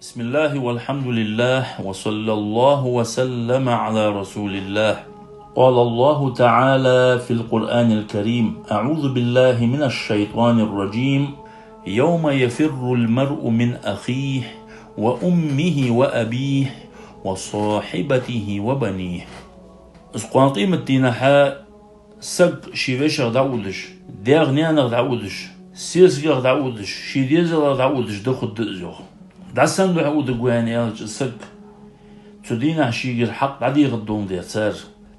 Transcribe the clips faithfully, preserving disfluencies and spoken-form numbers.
بسم الله والحمد لله وصلى الله وسلم على رسول الله. قال الله تعالى في القرآن الكريم: أعوذ بالله من الشيطان الرجيم. يوم يفر المرء من أخيه وأمه وأبيه وصاحبته وبنيه. Из кхоана къематдийнахьа саг ший вешех дӀаудаш, даьх-наьнах дӀаудаш, сесагах дӀаудаш, ший дезалах дӀаудаш да хургда из, йоах. ДӀа сен духьа удаш ва аьнна аьлча, саг цу дийнахьа шийгара хьакъ дӀадехаргдолаш да цар.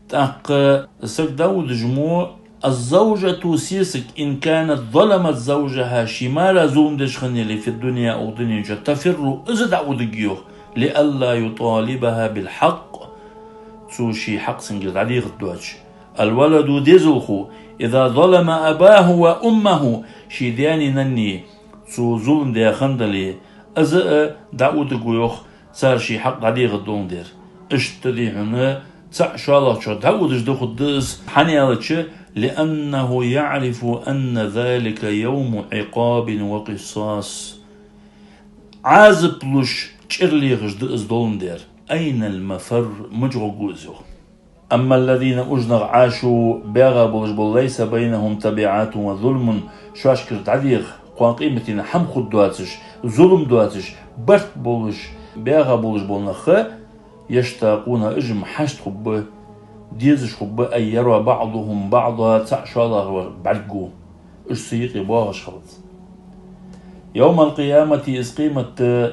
ТӀаккха саг дӀаудаш мо: الزوجة, сесаг, إن كانت ظلمت زوجها, ший мара зулам деш хинна яле, في الدنيا, укх дунен чу, تفر, из дӀаудаш да, йоах, لئلا يطالبها بالحق, цо ший хьакъ цунгара дӀадехаргдоацаш. الولد, дезалхо, إذا ظلم أباه وأمه, ший даьнеи наннеи цо зулам даь хинна дале, из а дӀаудаш ва, йоах, цар ший хьакъ дӀадехаргдолаш дар. Иштта дий хьона, цаӀ шоллагӀчох дӀаудаш да хургда из, хӀана аьлча, لأنه يعرف أن ذلك يوم عقاب وقصاص. Ӏазап луш, чӀир лехаш да из долаш дар. أين المفر, мича гӀоргва из, йоах. أما الذين, уж нах, عاشوا, баьгӀа болаш бола, ليس بينهم تبعة وظلم, шоашкара дӀадехар, кхоана къематдийнахьа хӀама хургдоацаш, зулам доацаш, барт болаш, баьгӀа болаш бола нах, يشتاقون, уж-м хьашт хургба, дезаш хургба, أن يروا بعضهم بعضا, цаӀ шоллагӀвар бӀаргаго. Уж цу юкъе боагӀаш хилац. يوم القيامة, из къематди,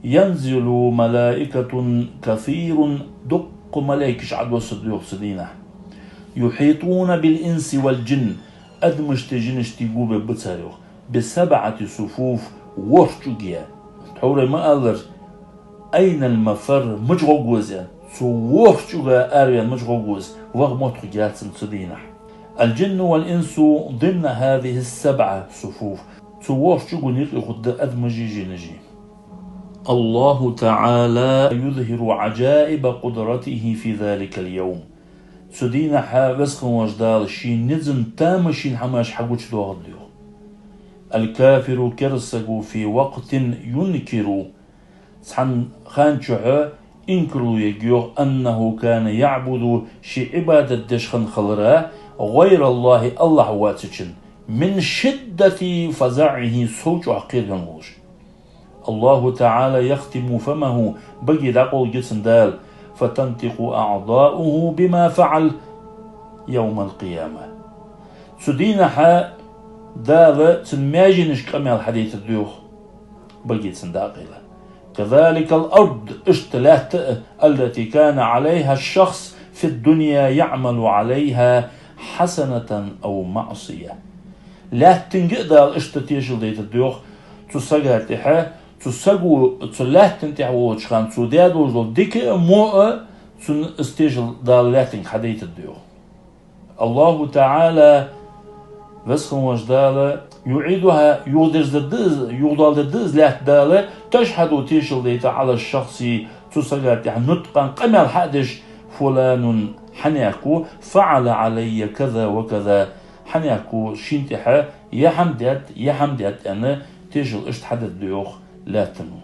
ينزل ملائكة كثير, дукха малейкаш Ӏодоссаргда, йоах, цу дийнахьа. يحيطون بالإنس والجن, адамаштеи жинаштеи го бергба цар, йоах, بسبعة صفوف, ворхӀ чӀуг яь. Тхьовра ма аллара, أين المفر, мича гӀоргва из, аьнна. Цу ворхӀ чӀуга араваьнна мича гӀоргва из, ваха моттиг яц цунна цу дийнахьа. الجن والإنس ضمن هذه السبعة صفوف. Цу ворхӀ чӀуга юкъе хургда адамаши жинаши. الله تعالى يظهر عجائب قدرته في ذلك اليوم. Цу дийнахьа Веза хинна волча Дала ший низан тамашийна хӀамаш хьагучадоахаргда, йоах. الكافر, керастаг, في وقت ينكر, цхьан хана чухь инкарло ергья, йоах, أنه كان يعبد, ше Ӏибадат деш хинна хилар, غير الله, АллахӀ воацачун, من شدة فزعه, сов чӀоагӀа кхерам болаш. الله تعالى يختم فمه, баге дӀакъовларгья цун Дала, فتنطق أعضاؤه بما فعل يوم القيامة. Цу дийнахьа Дала цун маьженашка къамаьл хьадайтаргда, йоах, баге цун дӀакъайла. كذلك الأرض, иштта лаьтта а, التي كان عليها الشخص في الدنيا يعمل عليها حسنة أو معصية. Лаьттанга а Дала иштта тешал дайтаргда, йоах, цу сага тӀехьа, цу саго цу лаьтта тӀа волча хана цо даь долаш дола дика а, во а, цунна из тешал Дала лаьттанга хьадайтаргда, йоах. الله تعالى, Веза хинна волча Дала, يعيدها, юхадерзадергда из, юхадоаладергда из лаьтта Дала, تشهد, тешал дайта, على الشخص, цу сага тӀехьа, نطقا, къамаьл хьа а деш, فلان, хьанехко, فعل علي كذا وكذا, хьанехко шийна тӀехьа ер хӀама даьд, ер хӀама даьд, аьнна, тешал иштта хьадергда, йоах, лаьттано.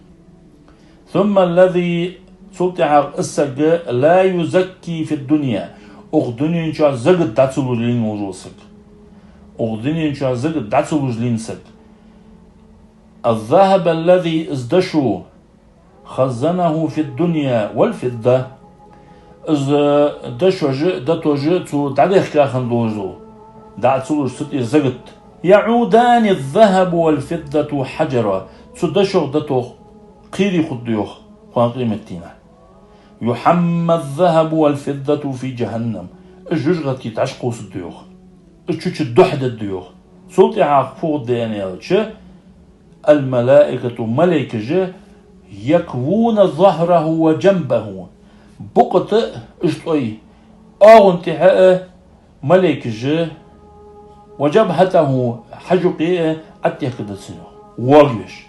ثم الذي, цул тӀехьагӀа из саг, لا يزكي في الدنيا, укх дунен чу закат дӀа ца луш лийнна волаш вола саг. Укх дунен чу закат дӀа ца луш лийнна саг. الذهب الذي, из дошо, خزنه في الدنيا والفضة, из дошош а, дотош а цо дӀадехка хинна долаш дола, дӀа ца луш цу тӀера закат. يعودان الذهب والفضة حجرا, цу дошох, дотох кхерий хургда, йоах, кхоана къематдийнахьа. يحمى الذهب والفضة في جهنم, уж жожагӀате тӀа дӀакхувсаргда, йоах, уж цу чу духьалдергда, йоах. Цул тӀехьагӀа фу хургда аьлча, الملائكة, малейкаша, يكوون ظهره وجنبه, букъа тӀа а уж тӀой, оагӀон тӀехьа а малейкаша, وجبهته, хьажа юкъе а, ӀотӀехкаргда цунна, йоах, воагавеш.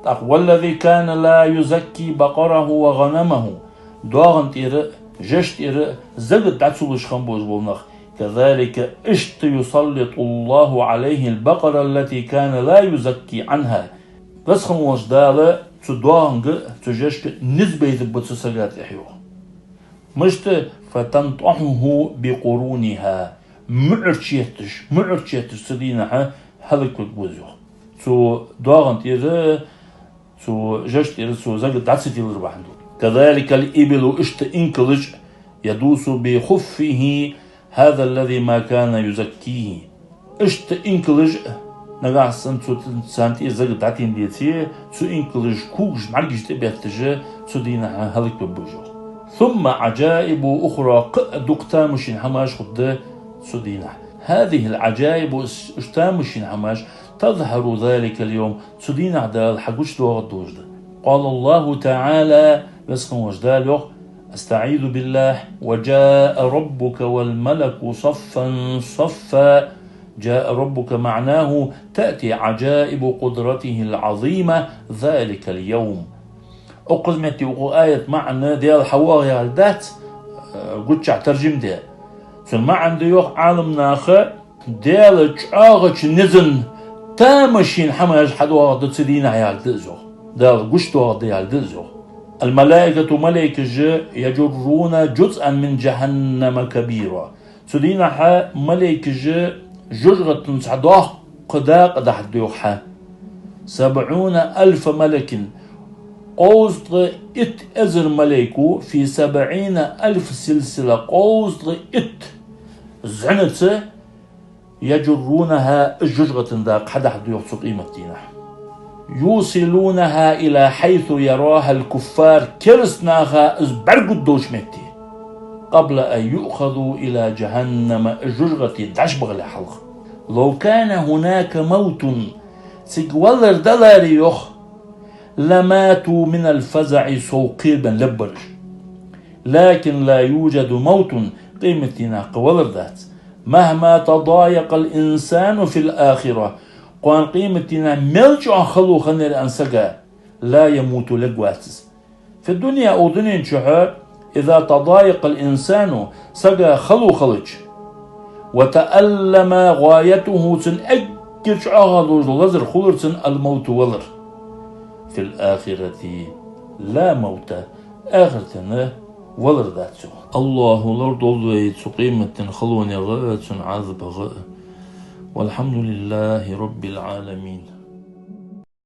ТӀаккха, والذي كان لا يزكي بقره وغنمه, доагӀан тӀера а, жа тӀера а закат дӀа ца луш хинна болаш бола нах, كذلك, иштта, يسلط الله عليه البقر التي كان لا يزكي عنها. Веза хинна волча Дала Цу доагӀанга, цу жашка низ байтаргба цу сага тӀехьа, йоах. Мишта? فتنطحه بقرونها. МуӀарча етташ, муӀарча етташ цу дийнахьа хӀалаквергва из, йоах. Цу доагӀан тӀера, цу жаш тӀера цу сага дӀа ца тиллар бахьан долаш. كذلك الإبل, иштта инкалаш а, يدوس بخفه هذا الذي ما كان يزكيه. Иштта инкалаш а, нагахьа санна цу, царна тӀера сага дӀатинна деце, цу инкалаша когаш, мӀаргаш тӀабетташ, цу дийнахьа хӀалаквергба уж, йоах. ثم عجائب أخرى, кхы а дукха тамашийна хӀамаш хургда цу дийнахьа. هذه العجائب, уж, уж тамашийна хӀамаш, تظهر ذلك اليوم, цу дийнахьа Дала хьагучадоагӀаргдолаш да. قال الله تعالى, Веза хинна волча Дала йоах: أستعيذ بالله: وجاء ربك والملك صفا صفا. جاء ربك معناه تأتي عجائب قدرته العظيمة ذلك اليوم. Укхаза метте укх аята маӀан Даьла хьавоагӀа яхилга дац, э, гучахь таржам де. Цун маӀан да, йоах Ӏаламнаха, Даьла чӀоагӀача низан тамашийна хӀамаш хьадоагӀаргда цу дийнахьа яхилга да из, йоах. Дала гучадоагӀаргда яхилга да из, йоах. الملائكة, малейкаша, يجرون جزءا من جهنم كبيرا. Цу дийнахьа малейкаша жожагӀатен цхьа доккха дакъа дахьаргда, йоах, хьа. سبعون ألف ملك, кховзткъа итт эзар малейко, في سبعين ألف سلسلة, кховзткъа итт зӀанаца, يجرونها, из жожагӀатен дакъа хьадахьаргда, йоах, цу къематдийнахьа. يوصلونها إلى حيث يراها الكفار, кераста наха из бӀаргагургдолча метте. قبل أن يؤخذوا إلى جهنم, из жожагӀате дӀачубахалехьа хьалха. لو كان هناك موت, цига валар даларе, йоах, لماتوا من الفزع, сов кхерабенна лергбар уж. لكن لا يوجد موت, къематдийнахьа кхы валар дац. مهما تضايق الإنسان في الآخرة, кхоана къематдийнахьа мел чӀоагӀа хало хиннаяр аьнна сага, لا يموت, лергвац из. في الدنيا, укх дунен чухь, إذا تضايق الإنسان, сага хало хилча, وتألم غايته, цун эггара чӀоагӀа долаш дола лазар хулар цунна, الموت, валар. في الآخرة لا موت, ахарте валар дац, йоах. АллахӀа лорадолда вай цу къематден халонех а, цун Ӏазапах а. والحمد لله رب العالمين.